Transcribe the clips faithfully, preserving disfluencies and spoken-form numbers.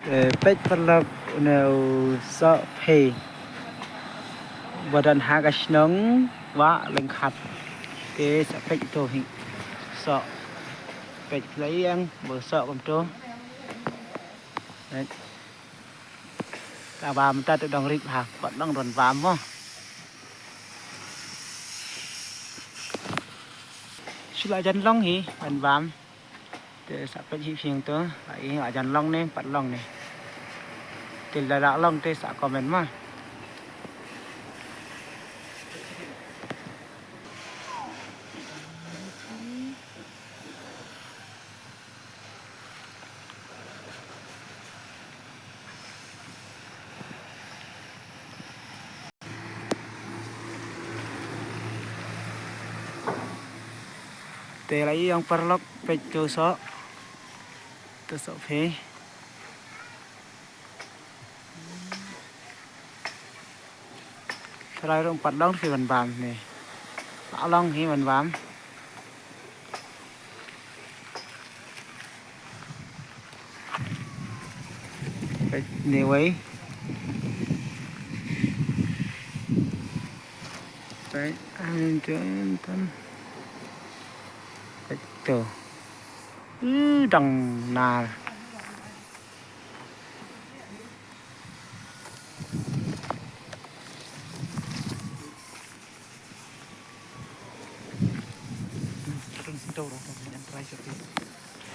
Eh, peit paralok une u soh phi. Ba don ha ka shnong Wah Lyngkhat. Te sa peit to hi. Soh. Peit lai ïang ba soh kumto. Peit. Ka bam ta te dong rit ha. Pat long don bam mo. Shu la jan long hi, ban bam. Te sa peit hi phi ïang to, la i la jan long ne, pat long ne. Te la la long te sa comment ma. Te la i ïang paralok peit to soh. To soh phi. Trai rung pat long phi ban bam ne. La long hi ban bam. Peit ne wei. Peit amin tun tun. Peit to. Ư dang nar.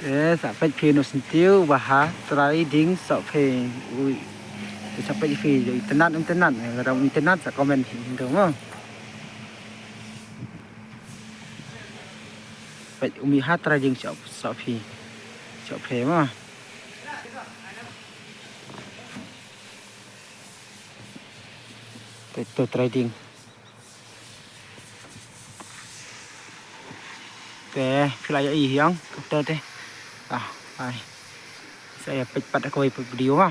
Eh, sa peit phi no syntiew ba ha trai ding soh phi. Ui. Sa peit phi internet internet, eh, internet sa comment phi internet mo. Peit umi ha trai ding soh soh phi. Soh phi mo. Peit to trai ding. Te phi la ïa i hiang to te. Ah, ai. Sa ïa peit pat kawei pat video ma.